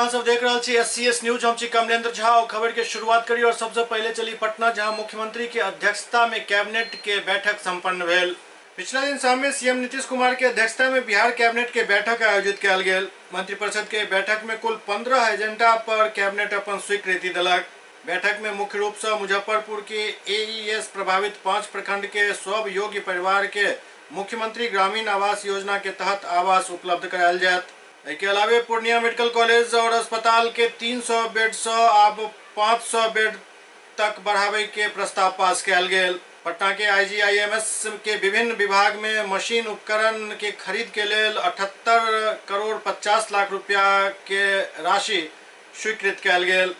अहाँ सब देख रहल छी एससीएस न्यूज। हम छी कमलेंद्र झा और खबर के शुरुआत करी और सबसे पहले चली पटना, जहां मुख्यमंत्री के अध्यक्षता में कैबिनेट के बैठक संपन्न भेल। पिछला दिन शाम में सीएम नीतीश कुमार के अध्यक्षता में बिहार कैबिनेट के बैठक आयोजित कयल गेल। मंत्रिपरिषद के बैठक में कुल 15 एजेंडा पर कैबिनेट अपन स्वीकृति देलक। बैठक में मुख्य रूप से मुजफ्फरपुर के एईएस प्रभावित 5 प्रखंड के सब योग्य परिवार के मुख्यमंत्री ग्रामीण आवास योजना के तहत आवास उपलब्ध करायल जायत। एहि के अलावे पूर्णिया मेडिकल कॉलेज और अस्पताल के 300 बेड से आब 500 बेड तक बढ़ावे के प्रस्ताव पास कयल गेल। पटना के आईजीआईएमएस के विभिन्न विभाग में मशीन उपकरण के खरीद के लेल 78 करोड़ 50 लाख रुपया के राशि स्वीकृत कयल गेल।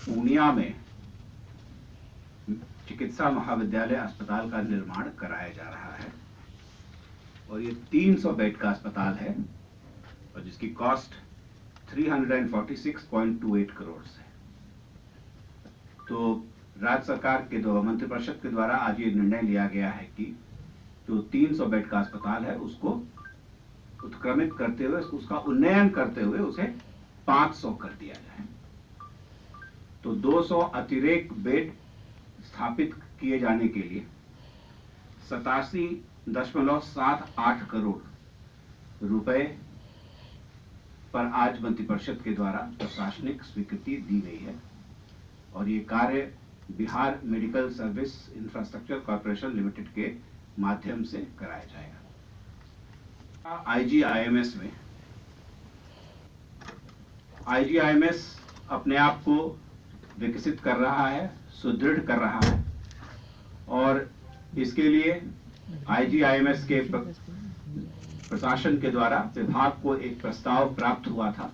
पूर्णिया में चिकित्सा महाविद्यालय अस्पताल का निर्माण कराया जा रहा है और ये 300 बेड का अस्पताल है और जिसकी कॉस्ट 346.28 करोड़ है। तो राज्य सरकार के द्वारा, मंत्रिपरिषद के द्वारा आज ये निर्णय लिया गया है कि जो 300 बेड का अस्पताल है उसको उत्क्रमित करते हुए, उसका उन्नयन करते हुए उसे 500 कर दिया जाए। तो 200 अतिरिक्त बेड स्थापित किए जाने के लिए 87.78 करोड़ रुपए पर आज मंत्रिपरिषद के द्वारा प्रशासनिक स्वीकृति दी गई है और ये कार्य Bihar medical service infrastructure corporation limited के माध्यम से कराया जाएगा। आईजीआईएमएस में आईजीआईएमएस अपने आप को विकसित कर रहा है, सुदृढ़ कर रहा है और इसके लिए आईजीआईएमएस के प्रशासन के द्वारा विभाग को एक प्रस्ताव प्राप्त हुआ था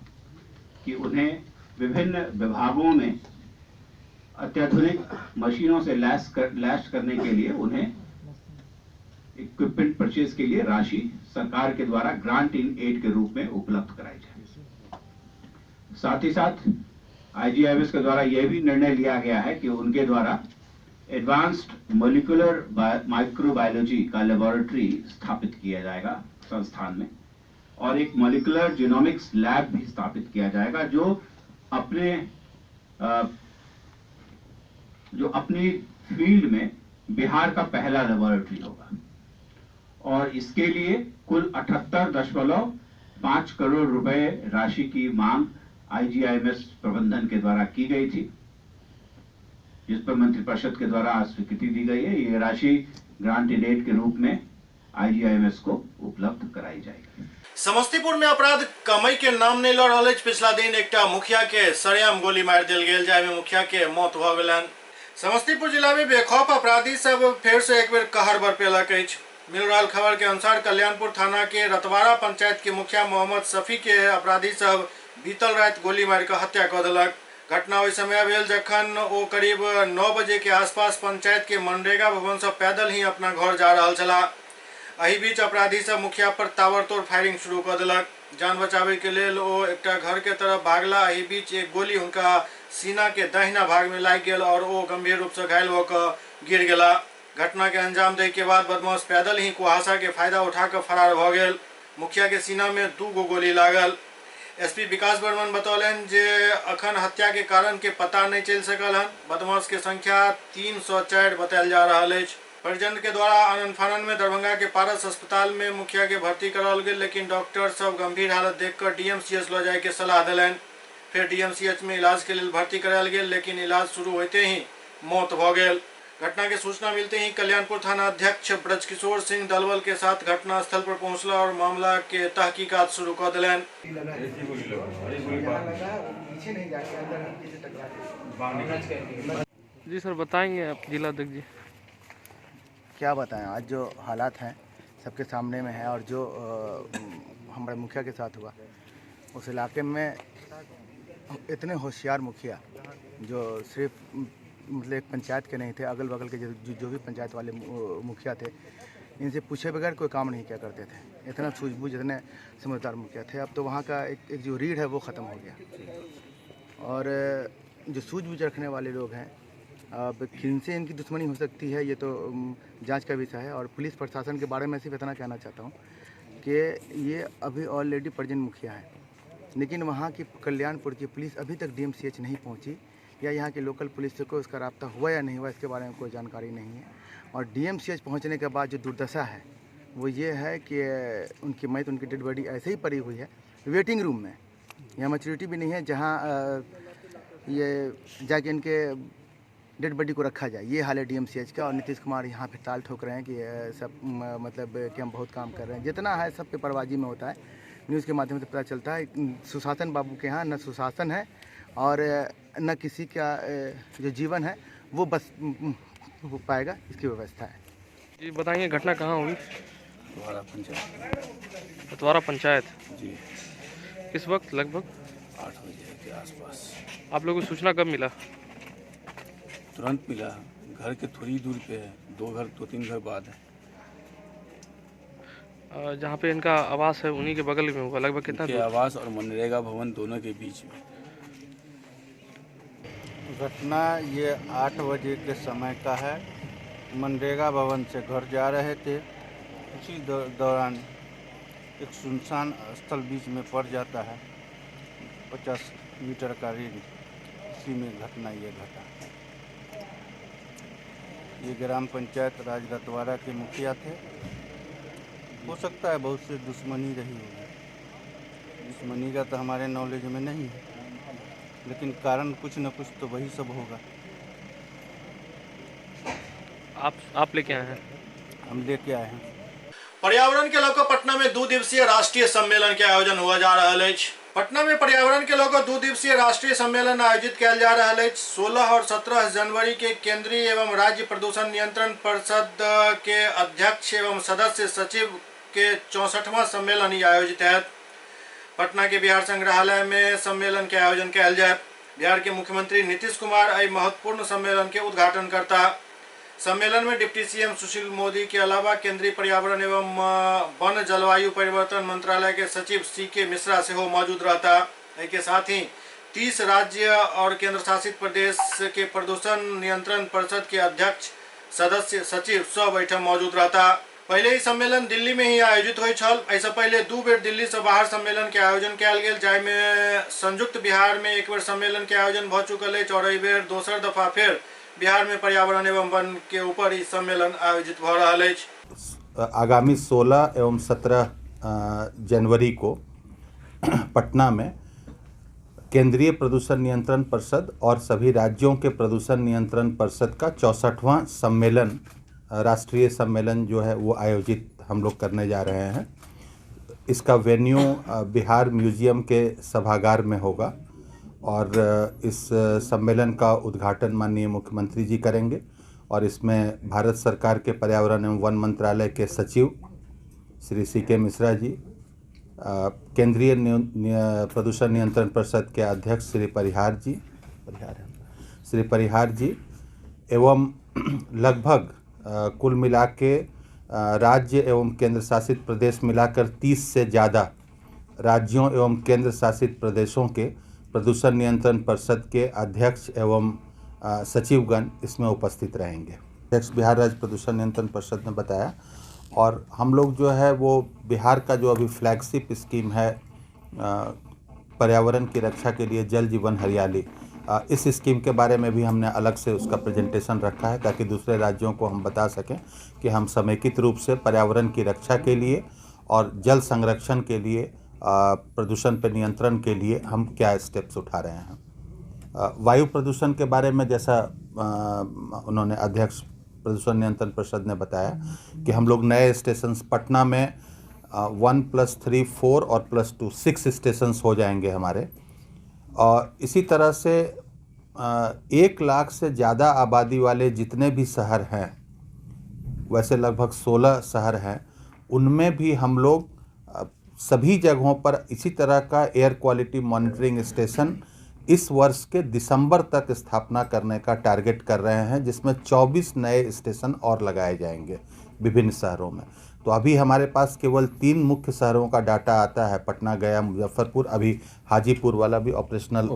कि उन्हें विभिन्न विभागों में अत्याधुनिक मशीनों से लैस करने के लिए उन्हें इक्विपमेंट परचेज के लिए राशि सरकार के द्वारा ग्रांट इन एड के रूप में उपलब्ध कराई जाए। साथ ही साथ आईजीआईएमएस के द्वारा यह भी निर्णय लिया गया है कि उनके द्वारा एडवांस्ड मोलिकुलर माइक्रोबायोलॉजी का लेबोरेटरी स्थापित किया जाएगा संस्थान में और एक मोलिकुलर जीनोमिक्स लैब भी स्थापित किया जाएगा जो अपनी फील्ड में बिहार का पहला लेबोरेटरी होगा और इसके लिए कुल 78.5 करोड़ रुपए राशि की मांग आईजीआईएमएस प्रबंधन के द्वारा की गई थी, जिस पर मंत्रिपरिषद के द्वारा आज स्वीकृति दी गई है। ये राशि ग्रांट इन एड के रूप में आईजीआईएमएस को उपलब्ध कराई जाएगी। समस्तीपुर में अपराध कमई के नाम नहीं ल रहल अछि। पिछला दिन एकटा मुखिया के सरेआम गोली मारि देल गेल, जाहिमे मुखिया के मौत भऽ गेलनि। समस्तीपुर जिला में बेखौफ अपराधी सब फेर से एक बेर कहर बरपेलक अछि। मिल रहल खबर के अनुसार कल्याणपुर थाना के रतवारा पंचायत के मुखिया मोहम्मद शफी के अपराधी सब बीतल राति गोली मारि कऽ हत्या कऽ देलक। घटना ओहि समय भेल जखन ओ करीब 9 बजे के आसपास पंचायत के मनरेगा भवन से पैदल ही अपना घर जा रहल छलाह। एहि बीच अपराधी सब मुखिया पर ताबड़तोड़ फायरिंग शुरू कऽ देलक। जान बचाबे के लेल ओ एकटा घर के तरफ भागला। एहि बीच एक गोली हुनका सीना के दाहिना भाग में लागि गेल और ओ गंभीर रूप से घायल भऽ कऽ गिर गेला। घटना के अंजाम दै के बाद बदमाश पैदल ही कुहासा के फायदा उठा कऽ फरार भऽ गेल। मुखिया के सीना में 2 गो गोली लागल। एसपी विकास वर्मन बतौलनि जे अखन हत्या के कारण के पता नहीं चलि सकल हन। बदमाश के संख्या 304 बतायल जा रहल अछि। परिजन के द्वारा आनन फानन में दरभंगा के पारस अस्पताल में मुखिया के भर्ती कराओल गेल, लेकिन डॉक्टर सब गंभीर हालत देखकर डीएमसीएच लऽ जाय के सलाह देलनि। फिर डीएमसीएच में इलाज के लेल भर्ती करायल गेल, लेकिन इलाज शुरू होते ही मौत भऽ गेल। घटना के सूचना मिलते ही कल्याणपुर थाना अध्यक्ष ब्रजकिशोर सिंह दलबल के साथ घटना स्थल पर पहुंचला और मामला के तहकीकात शुरू कर दिलन। जी सर, बताएंगे आप जिला अध्यक्ष जी? क्या बताएं, आज जो हालात हैं सबके सामने में है और जो हमारे मुखिया के साथ हुआ उस इलाके में इतने होशियार मुखिया जो सिर्फ मतलब एक पंचायत के नहीं थे, अगल बगल के जो भी पंचायत वाले मुखिया थे, इनसे पूछे बगैर कोई काम नहीं किया करते थे। इतना सूझबूझ, इतने समझदार मुखिया थे। अब तो वहाँ का एक जो रीढ़ है वो ख़त्म हो गया और जो सूझबूझ रखने वाले लोग हैं, अब किनसे इनकी दुश्मनी हो सकती है ये तो जांच का विषय है। और पुलिस प्रशासन के बारे में सिर्फ इतना कहना चाहता हूँ कि ये अभी ऑलरेडी प्रेजेंट मुखिया हैं, लेकिन वहाँ की कल्याणपुर की पुलिस अभी तक डीएमसीएच नहीं पहुँची, या यहाँ के लोकल पुलिस से कोई उसका राब्ता हुआ या नहीं हुआ इसके बारे में कोई जानकारी नहीं है। और डीएमसीएच पहुँचने के बाद जो दुर्दशा है वो ये है कि उनकी मैत, उनकी डेड बॉडी ऐसे ही पड़ी हुई है वेटिंग रूम में। यहाँ मैच्योरिटी भी नहीं है जहाँ ये जाके इनके डेड बॉडी को रखा जाए। ये हाल है डीएमसीएच का। और नीतीश कुमार यहाँ पे ताल ठोक रहे हैं कि सब मतलब कि हम बहुत काम कर रहे हैं। जितना है सब पेपरबाजी में होता है, न्यूज़ के माध्यम से पता चलता है। सुशासन बाबू के यहाँ न सुशासन है और न किसी का जो जीवन है वो बस पाएगा, इसकी व्यवस्था है। जी बताइए, घटना कहाँ हुई? पतवारा पंचायत। पतवारा पंचायत जी। किस वक्त? लगभग 8 बजे के आसपास। आप लोगों को सूचना कब मिला? तुरंत मिला, घर के थोड़ी दूर पे है, 2-3 घर बाद है। जहाँ पे इनका आवास है उन्हीं के बगल में हुआ। लगभग कितना दूर? आवास और मनरेगा भवन दोनों के बीच में। घटना ये 8 बजे के समय का है। मनरेगा भवन से घर जा रहे थे, उसी दौरान एक सुनसान स्थल बीच में पड़ जाता है, 50 मीटर का रेंज, इसी में घटना ये घटा। ये ग्राम पंचायत राज रतवारा के मुखिया थे। हो सकता है बहुत से दुश्मनी रही होगी, दुश्मनी का तो हमारे नॉलेज में नहीं है, लेकिन कारण कुछ न कुछ तो वही सब होगा। आप लेके आए हैं? हम लेके आए हैं। पर्यावरण के लऽ पटना में 2 दिवसीय राष्ट्रीय सम्मेलन के आयोजन हुआ जा रहा है। पटना में पर्यावरण के लऽ 2 दिवसीय राष्ट्रीय सम्मेलन आयोजित कयल जा रहा है। 16 और 17 जनवरी के केंद्रीय एवं राज्य प्रदूषण नियंत्रण परिषद के अध्यक्ष एवं सदस्य सचिव के 64वां सम्मेलन ही आयोजित है। पटना के बिहार संग्रहालय में सम्मेलन के आयोजन कयल जाए। बिहार के मुख्यमंत्री नीतीश कुमार एहि महत्वपूर्ण सम्मेलन के उद्घाटन करता। सम्मेलन में डिप्टी सीएम सुशील मोदी के अलावा केंद्रीय पर्यावरण एवं वन जलवायु परिवर्तन मंत्रालय के सचिव सी.के. मिश्रा सेहो मौजूद रहता। एहि के साथ ही 30 राज्य और केंद्र शासित प्रदेश के प्रदूषण नियंत्रण परिषद के अध्यक्ष, सदस्य, सचिव सब एहिठाम मौजूद रहता। पहले ही सम्मेलन दिल्ली में ही आयोजित हुई छल। एहिसँ पहले 2 बेर दिल्ली से बाहर सम्मेलन के आयोजन कयल गेल, जाहिमे संयुक्त बिहार में एक बेर सम्मेलन के आयोजन भ चुकल अछि और एहि बेर दोसर दफा फेर बिहार में पर्यावरण एवं वन के ऊपर ई सम्मेलन आयोजित भ रहल अछि। आगामी 16 एवं 17 जनवरी को पटना में केंद्रीय प्रदूषण नियंत्रण परिषद और सभी राज्यों के प्रदूषण नियंत्रण परिषद का 64वां सम्मेलन, राष्ट्रीय सम्मेलन जो है वो आयोजित हम लोग करने जा रहे हैं। इसका वेन्यू बिहार म्यूजियम के सभागार में होगा और इस सम्मेलन का उद्घाटन माननीय मुख्यमंत्री जी करेंगे और इसमें भारत सरकार के पर्यावरण एवं वन मंत्रालय के सचिव श्री सी.के. मिश्रा जी, केंद्रीय प्रदूषण नियंत्रण परिषद के अध्यक्ष श्री परिहार जी एवं लगभग कुल मिला के राज्य एवं केंद्र शासित प्रदेश मिलाकर 30 से ज़्यादा राज्यों एवं केंद्र शासित प्रदेशों के प्रदूषण नियंत्रण परिषद के अध्यक्ष एवं सचिवगण इसमें उपस्थित रहेंगे। अध्यक्ष बिहार राज्य प्रदूषण नियंत्रण परिषद ने बताया। और हम लोग जो है वो बिहार का जो अभी फ्लैगशिप स्कीम है पर्यावरण की रक्षा के लिए जल जीवन हरियाली, इस स्कीम के बारे में भी हमने अलग से उसका प्रेजेंटेशन रखा है ताकि दूसरे राज्यों को हम बता सकें कि हम समेकित रूप से पर्यावरण की रक्षा के लिए और जल संरक्षण के लिए, प्रदूषण पर नियंत्रण के लिए हम क्या स्टेप्स उठा रहे हैं। वायु प्रदूषण के बारे में जैसा उन्होंने अध्यक्ष प्रदूषण नियंत्रण परिषद ने बताया कि हम लोग नए स्टेशंस पटना में 1 + 3 4 और +2 6 स्टेशंस हो जाएंगे हमारे। और इसी तरह से 1 लाख से ज़्यादा आबादी वाले जितने भी शहर हैं, वैसे लगभग 16 शहर हैं, उनमें भी हम लोग सभी जगहों पर इसी तरह का एयर क्वालिटी मॉनिटरिंग स्टेशन इस वर्ष के दिसंबर तक स्थापना करने का टारगेट कर रहे हैं, जिसमें 24 नए स्टेशन और लगाए जाएंगे विभिन्न शहरों में। तो अभी हमारे पास केवल 3 मुख्य शहरों का डाटा आता है, पटना, गया, मुजफ्फरपुर। अभी हाजीपुर वाला भी ऑपरेशनल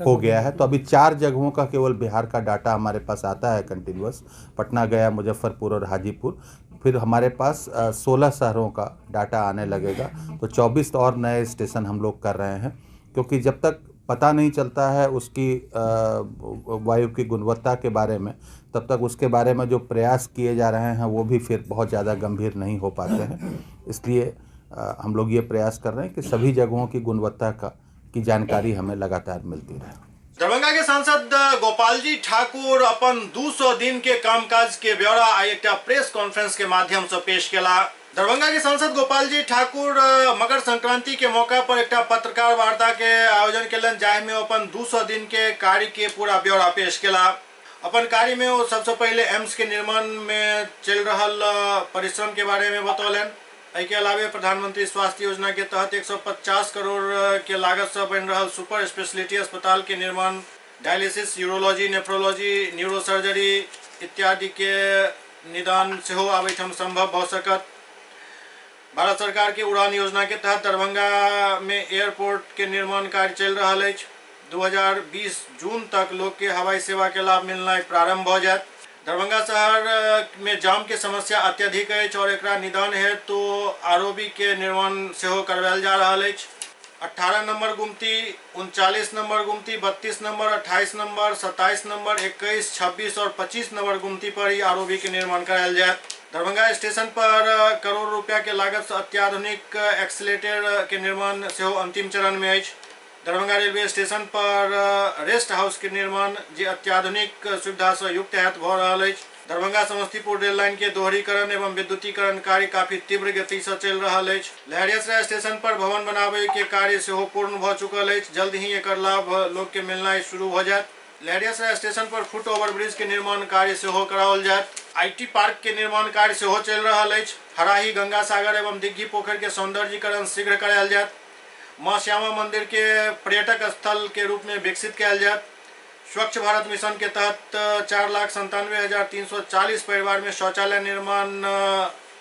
हो गया है। तो अभी 4 जगहों का केवल बिहार का डाटा हमारे पास आता है कंटिन्यूअस, पटना, गया, मुजफ्फरपुर और हाजीपुर। फिर हमारे पास 16 शहरों का डाटा आने लगेगा। तो 24 और नए स्टेशन हम लोग कर रहे हैं, क्योंकि जब तक पता नहीं चलता है उसकी वायु की गुणवत्ता के बारे में, तब तक उसके बारे में जो प्रयास किए जा रहे हैं वो भी फिर बहुत ज़्यादा गंभीर नहीं हो पाते हैं। इसलिए हम लोग ये प्रयास कर रहे हैं कि सभी जगहों की गुणवत्ता की जानकारी हमें लगातार मिलती रहे। दरभंगा के सांसद गोपाल जी ठाकुर अपन 200 दिन के कामकाज के ब्यौरा आई एकटा प्रेस कॉन्फ्रेंस के माध्यम से पेश केला। दरभंगा के सांसद गोपाल जी ठाकुर मकर संक्रांति के मौका पर एकटा पत्रकार वार्ता के आयोजन केलनि, जाहि में अपन 200 दिन के कार्य के पूरा ब्यौरा पेश केला। अपन कार्य में वो सबसे पहले एम्स के निर्माण में चल रहल परिश्रम के बारे में बतौलनि। एहिके अलावे प्रधानमंत्री स्वास्थ्य योजना के तहत 150 करोड़ के लागत से बनि रहल सुपर स्पेशलिटी अस्पताल के निर्माण, डायलिसिस, यूरोलॉजी, नेफ्रोलॉजी, न्यूरोसर्जरी इत्यादि के निदान सेहो आब एहिठाम संभव भऽ सकत। भारत सरकार के उड़ान योजना के तहत दरभंगा में एयरपोर्ट के निर्माण कार्य चलि रहल अछि। 2020 जून तक लोग के हवाई सेवा के लाभ मिलना प्रारंभ भऽ जायत। दरभंगा शहर में जाम के समस्या अत्यधिक अछि और एकरा निदान हेतु आरओबी के निर्माण सेहो करवायल जा रहल अछि। 18 number गुमती, 39 number गुमती, 32 number, 28 number, 27 number, 21, 26 और 25 नंबर गुमती पर ही आरओबी के निर्माण करायल जायत। दरभंगा स्टेशन पर करोड़ रुपया के लागत से अत्याधुनिक एक्सीलेटर के निर्माण सेहो अंतिम चरण में अछि। दरभंगा रेलवे स्टेशन पर रेस्ट हाउस के निर्माण जे अत्याधुनिक सुविधा से युक्त हैत भऽ रहल अछि। दरभंगा समस्तीपुर रेल लाइन के दोहरीकरण एवं विद्युतीकरण कार्य काफी तीव्र गति से चलि रहल अछि। लहेरियासराय स्टेशन पर भवन बनाबय के कार्य सेहो पूर्ण भऽ चुकल अछि। जल्द ही एकर लाभ लोग के मिलनाइ शुरू भऽ जायत। लहेरियासराय स्टेशन पर फुट ओवर ब्रिज के निर्माण कार्य सेहो कराओल जायत। IT park के निर्माण कार्य सेहो चलि रहल अछि। हराही, गंगा सागर एवं दिग्घी पोखरि के सौंदर्यीकरण शीघ्र करायल जायत। माँ श्यामा मंदिर के पर्यटक स्थल के रूप में विकसित कयल जायत। स्वच्छ भारत मिशन के तहत 4,97,340 परिवार में शौचालय निर्माण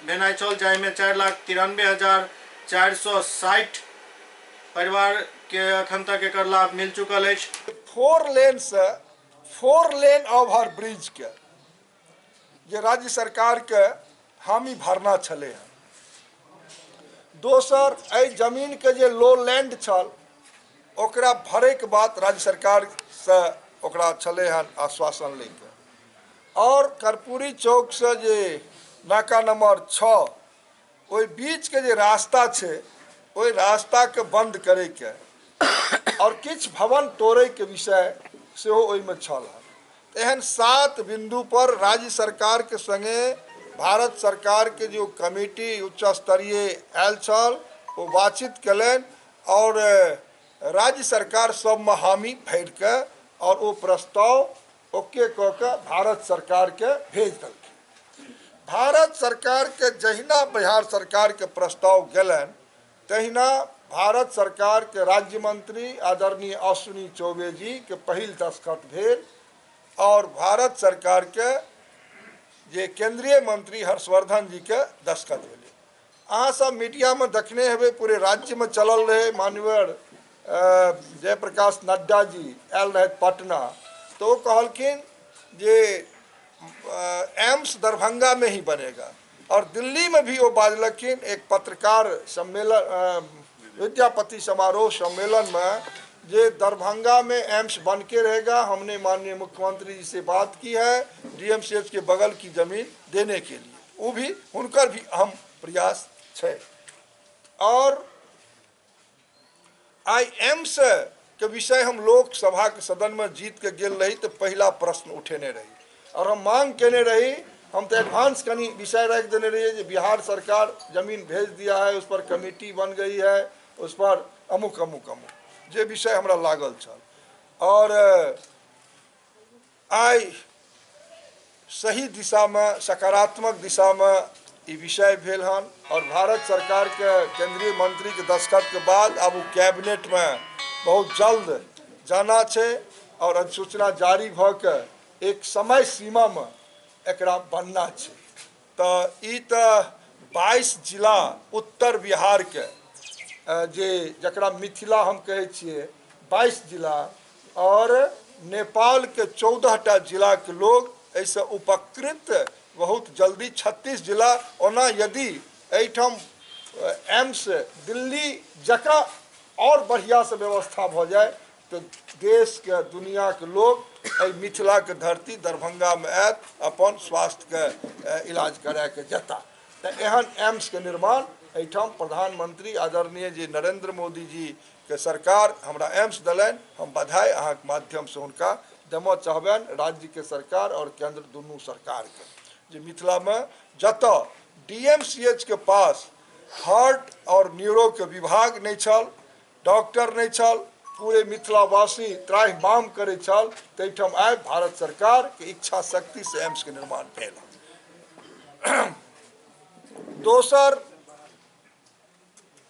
भेनाइ छल, जाहिमे 4,93,460 परिवार के अखन तक एकर लाभ मिल चुकल अछि। 4 लेन से 4 लेन ओवर ब्रिज के जे राज्य सरकार के हामी भरना छलै हँ। दोसर, एहि जमीन के जे लो लैंड छल ओकरा भरैके बाद राज्य सरकार से ओकरा छलै हन आश्वासन लैके। और कर्पूरी चौक से जे नाका नंबर 6 ओहि बीच के जे रास्ता छै ओहि रास्ता के बंद करैके और किछु भवन तोड़ैके विषय सेहो ओहिमे छल हन। एहन 7 बिंदु पर राज्य सरकार के संगे भारत सरकार के जो कमेटी उच्च स्तरीय आयल छल वो बातचीत कयलनि और राज्य सरकार सबमे हामी भरिके और वो प्रस्ताव ओके कऽ के भारत सरकार के भेज देलखिन। भारत सरकार के जहिना बिहार सरकार के प्रस्ताव गेलनि तहिना भारत सरकार के राज्य मंत्री आदरणीय अश्विनी चौबे जी के पहिल दस्तखत भेल और भारत सरकार के जे केंद्रीय मंत्री हर्षवर्धन जी के दस्तखत भेलै। अहाँ सब मीडिया में देखने हेबै, पूरे राज्य में चलल रहे। माननीय जयप्रकाश नड्डा जी आयल रहथि पटना, तो वो कहलखिन जे एम्स दरभंगा में ही बनेगा। और दिल्ली में भी वो बाजलखिन एक पत्रकार सम्मेलन, विद्यापति समारोह सम्मेलन में, जे दरभंगा में एम्स बन के रहेगा। हमने माननीय मुख्यमंत्री जी से बात की है डीएमसीएच के बगल की जमीन देने के लिए, वो भी उनकर भी अहम प्रयास है। और आई एम्स के विषय हम लोकसभा के सदन में जीत के गेल रही तो पहला प्रश्न उठेने रही और हम मांग केने रही। हम तो एडवांस कनी विषय रख देने रहिए जे बिहार सरकार जमीन भेज दिया है, उस पर कमेटी बन गई है, उस पर अमुक अमुक अमुक जे विषय हमरा लागल छल। और आइ सही दिशा में, सकारात्मक दिशा में ई विषय भेल हन और भारत सरकार के केंद्रीय मंत्री के दस्तखत के बाद अब वो कैबिनेट में बहुत जल्द जाना छै और अधिसूचना जारी भऽ के एक समय सीमामे एकरा बनना छै। तऽ ई तऽ 22 जिला उत्तर बिहारके जे जकरा मिथिला हम कहै छियै, 22 जिला और नेपालके 14टा जिलाके लोग एहिसँ उपकृत बहुत जल्दी 36 जिला। ओना यदि एहिठाम एम्स दिल्ली जकाँ और बढ़िआँसँ व्यवस्था भऽ जाय तऽ देशके दुनियाके लोग एहि मिथिलाके धरती दरभंगामे आयत, अपन स्वास्थ्यके इलाज कराके जेता। तऽ एहन एम्सके निर्माण एहिठाम प्रधानमंत्री आदरणीय जी नरेंद्र मोदी जी के सरकार हमरा एम्स देलनि, हम बधाई अहाँके माध्यमसँ हुनका देमऽ चाहबनि, राज्यके सरकार और केंद्र दुनू सरकारके, जे मिथिलामे जतऽ DMCH के पास हार्ट और न्यूरोके विभाग नहि छल, डॉक्टर नहि छल, पूरे मिथिलावासी त्राहिमाम करै छल, ताहिठाम आइ भारत सरकारके इच्छा शक्तिसँ एम्सके निर्माण भेल। दोसर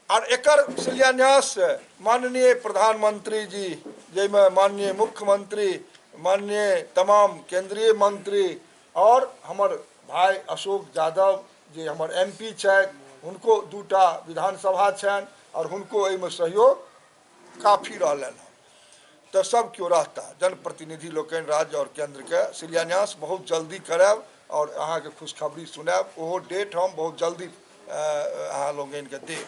और एकर शिलान्यास माननीय प्रधानमंत्री जी, जाहिमे माननीय मुख्यमंत्री, माननीय तमाम केंद्रीय मंत्री और हमर भाई अशोक यादव जे हमर MP छथि, हुनको 2टा विधानसभा छनि और हुनको एहिमे सहयोग काफी रहलनि हँ। तऽ सब केओ रहता जनप्रतिनिधि लोकनि राज्य और केंद्रके शिलान्यास बहुत जल्दी करायब और अहाँके खुशखबरी सुनायब, ओहो डेट हम बहुत जल्दी अहाँ लोकनिके देब।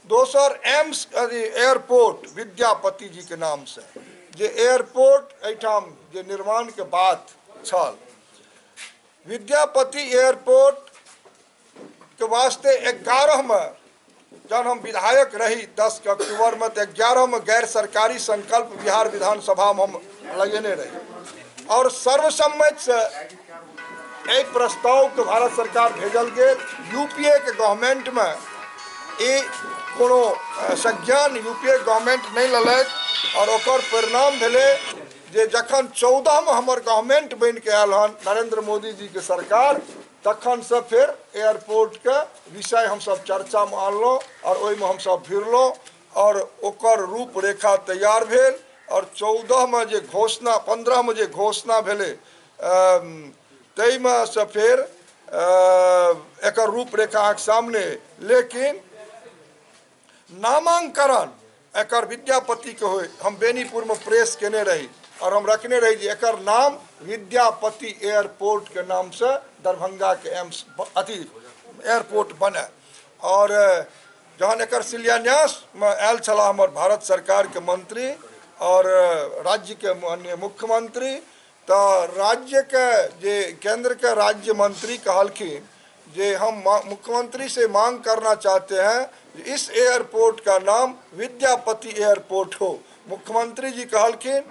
दोसर एम्स एयरपोर्ट विद्यापति जी के नाम से जे एयरपोर्ट एहिठाम जे निर्माणके बात छल, विद्यापति एयरपोर्ट के वास्ते 11में जहन हम विधायक रही 10 अक्टूबरमे, तऽ 11में गैर सरकारी संकल्प बिहार विधानसभामे हम लगेने रही और सर्वसम्मतिसँ एहि प्रस्तावके भारत सरकार भेजल गेल। यूपीए के गवर्नमेंटमे ई कोनो संज्ञान यूपीए गवर्नमेंट नहि लेलथि और ओकर परिणाम भेलै जे जखन 14में हमर गवर्नमेंट बनिके आयल हन नरेंद्र मोदी जी के सरकार, तखन से फेर एयरपोर्टके विषय हमसब चर्चामे आनलहुँ और ओहिमे हमसब भिड़लहुँ और ओकर रूपरेखा तैयार भेल और 14में जे घोषणा, 15में जे घोषणा भेलै ताहिमे से फेर एकर रूपरेखा अहाँके सामने। लेकिन नामांकरण एकर विद्यापतिके होइ, हम बेनीपुरमे प्रेस केने रही और हम रखने रही जे एकर नाम विद्यापति एयरपोर्ट के नाम से दरभंगा के एम्स अथी एयरपोर्ट बने। और जहन एकर शिलान्यासमे आयल छलाह हमर भारत सरकारके मंत्री और राज्यके माननीय मुख्यमंत्री, तऽ राज्यके जे केंद्रके राज्य मंत्री कहलखिन जे हम मुख्यमंत्री से मांग करना चाहते हैं इस एयरपोर्ट का नाम विद्यापति एयरपोर्ट हो। मुख्यमंत्री जी कहलखिन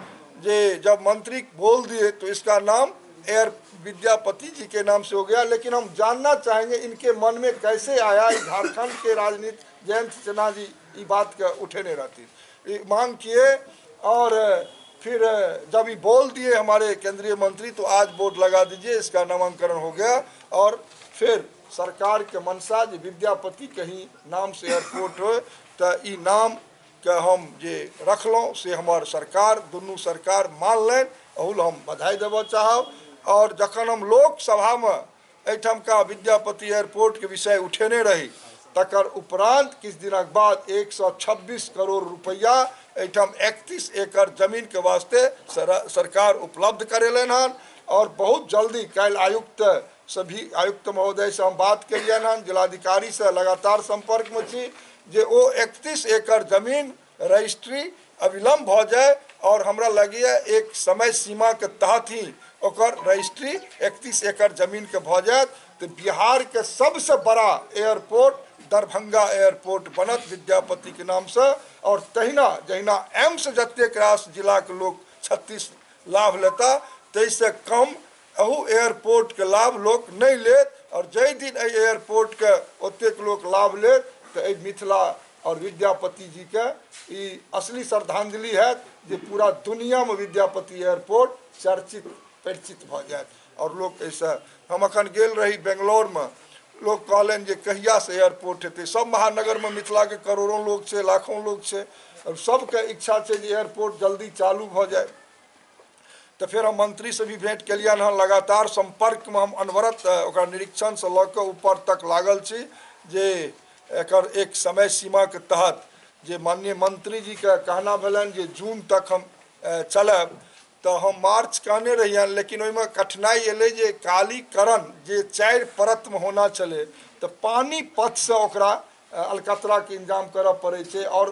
जे जब मंत्री बोल दिए तो इसका नाम एयर विद्यापति जी के नाम से हो गया, लेकिन हम जानना चाहेंगे इनके मन में कैसे आया। झारखंड के राजनीति जयंत सिन्हा जी ये बात के उठेने रहती मांग किए और फिर जब ये बोल दिए हमारे केंद्रीय मंत्री तो आज बोर्ड लगा दीजिए, इसका नामांकन हो गया। और फिर सरकार के मनसा जे विद्यापति के ही नाम से एयरपोर्ट हो तो ई नाम के हम जे रखलहुँ से हमार सरकार दुनू सरकार मानलनि, अहू हम बधाई देबऽ चाहब। और जखन हम लोकसभामे एहिठामका विद्यापति एयरपोर्ट के विषय उठेने रही तकर उपरांत किछु दिनक बाद 126 करोड़ रुपैआ एहिठाम 31 एकड़ जमीन के वास्ते सरकार उपलब्ध करेलनि हन। और बहुत जल्दी काल्हि आयुक्त सभी आयुक्त महोदय से हम बात केलियनि हन, जिलाधिकारी से लगातार संपर्क में छी जे ओ 31 एकड़ जमीन रजिस्ट्री अविलंब भऽ जाय और हमरा लगैए एक समय सीमा के तहत ही ओकर रजिस्ट्री 31 एकड़ जमीन के भऽ जायत तऽ बिहार के सबसे बड़ा एयरपोर्ट दरभंगा एयरपोर्ट बनत विद्यापति के नाम से। और तहिना जहिना एम्स जतेक रास जिला के लोग 36 लाभ लेता ताहिसँ कम अहू एयरपोर्ट के लाभ लोक नहि लेत। और जाहि दिन एहि एयरपोर्ट के ओतेक लोक लाभ लेत तऽ एहि मिथिला और विद्यापति जी के ई असली श्रद्धांजलि हैत जे पूरा दुनिया में विद्यापति एयरपोर्ट चर्चित परिचित भऽ जायत। और लोक एहिसँ हम अखन गेल रही बेंगलोरमे, लोक कहलनि जे कहियासँ एयरपोर्ट हेतै। सब महानगरमे मिथिलाके करोड़ों लोक छै, लाखों लोक छै, सबके इच्छा छै जे एयरपोर्ट जल्दी चालू भऽ जाय। तऽ फेर हम मंत्रीसँ भी भेंट केलियनि हँ, लगातार सम्पर्कमे हम अनवरत ओकरा निरीक्षणसँ लऽ कऽ ऊपर तक लागल छी जे एकर एक समय सीमाके तहत जे माननीय मंत्री जीके कहना भेलनि जे जून तक हम चलायब, तऽ हम मार्च कहने रहियनि, लेकिन ओहिमे कठिनाइ एलै जे कालीकरण जे 4 परतमे होना छलै तऽ पानी पथसँ ओकरा अलकतराके इंतजाम करऽ पड़ै छै और